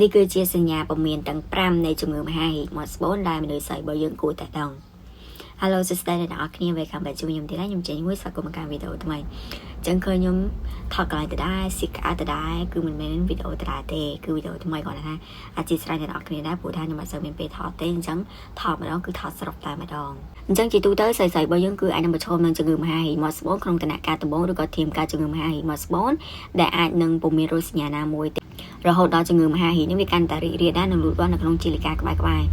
នេះគឺជាសញ្ញាព្រមានទាំង5នៃជំងឺមហារីកមាត់ស្បូនដែលមនុស្សស្រីរបស់យើងគួរតែដឹង Hello សួស្តីអ្នកទាំងអស់គ្នា Welcome back ជួបខ្ញុំទៀតហើយខ្ញុំចេញមួយស្វាគមន៍មកកាន់វីដេអូថ្មីអញ្ចឹងឃើញខ្ញុំថតកន្លែងដដែលស៊ីក្អាតដដែលគឺមិនមែនវីដេអូដដែលទេគឺវីដេអូថ្មីគាត់ថាអធិស្ឋានអ្នកទាំងអស់គ្នាដែរព្រោះថាខ្ញុំអត់សូវមានពេលថតទេអញ្ចឹងថតម្ដងគឺថតស្រុបតែម្ដងអញ្ចឹងជាទូទៅស្រីៗរបស់យើងគឺអាចនឹងប្រឈមនឹងជំងឺមហារីកមាត់ស្បូនក្នុងដំណាក់កាលដំបូងឬក៏ធៀមការជំងឺមហារីកមាត់ស្បូនដែលអាចនឹងពុំមានរោគសញ្ញាណាមួយទេរហូតដល់ជំងឺមហារីកនេះវាកាន់តែរីករាលដាលនិងលូតលាស់នៅក្នុងជីលិកាក្បែរៗ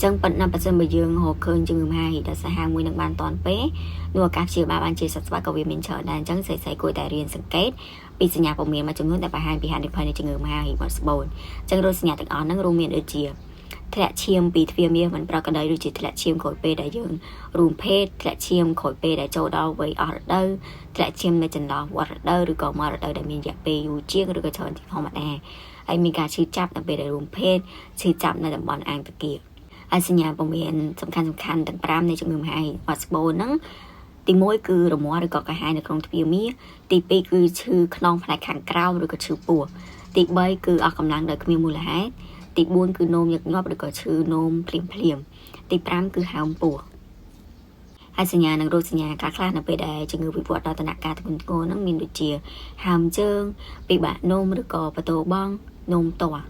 ចឹងប៉ុន្តែបើសិនបើយើងរកឃើញជំងឺមហារីកដ៏សាហាវមួយនឹងបានតាន់ពេលនោះឱកាសព្យាបាលបានជាសះស្បើយក៏វាមានច្រើនដែរអញ្ចឹងស្រីៗគួរតែរៀនសង្កេតពីសញ្ញាព្រមានមួយចំនួនដែលបង្ហាញពីហានិភ័យនៃជំងឺមហារីកមាត់ស្បូនអញ្ចឹងរោគសញ្ញាទាំងអស់ហ្នឹងរួមមានដូចជាធ្លាក់ឈាមពីទ្វារមាសមិនប្រក្រតីដូចជាធ្លាក់ឈាមក្រោយពេលដែលយើងរួមភេទធ្លាក់ឈាមក្រោយពេលដែលចូលដល់វ័យអស់រដូវធ្លាក់ឈាមនៅចន្លោះវដ្តរដូវឬក៏មករដូវដែលមានរយៈពេលយូរជាងឬក៏ច្រើនជាងធម្មតាហើយមានការឈឺចាប់នៅពេលដែលរួមភេទឈឺចាប់នៅតំបន់អាងត្រគាកហើយសញ្ញាព្រមានសំខាន់សំខាន់ទាំង5នៃជំងឺមហារីកមាត់ស្បូនហ្នឹងទី1គឺរមាស់ឬក៏ក្រហាយនៅក្នុងទ្វារមាសទី2គឺឈឺខ្នងផ្នែកខាងក្រោមឬក៏ឈឺពោះទី3គឺអស់កម្លាំងដោយគ្មានមូលហេតុទី4គឺនោមញឹកញាប់ឬក៏ឈឺនោមភ្លាមភ្លាមទី5គឺហើមពោះហើយសញ្ញានិងរោគសញ្ញាខ្លះៗនៅពេលដែលជំងឺវិវត្តដល់ដំណាក់កាលធ្ងន់ធ្ងរហ្នឹងមានដូចជាហើមជើងពិបាកនោមឬក៏បន្ទោបង់នោមទាស់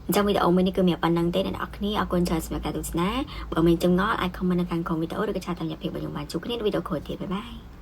អញ្ចឹងវីដេអូមួយនេះគឺមានប៉ុណ្ណឹងទេអ្នកទាំងអស់គ្នាអរគុណច្រើនសម្រាប់ការទស្សនាបើមានចម្ងល់អាច comment នៅខាងក្រោមវីដេអូឬក៏chat តាមរយៈ page របស់ខ្ញុំបានជួបគ្នានៅវីដេអូក្រោយទៀត bye bye.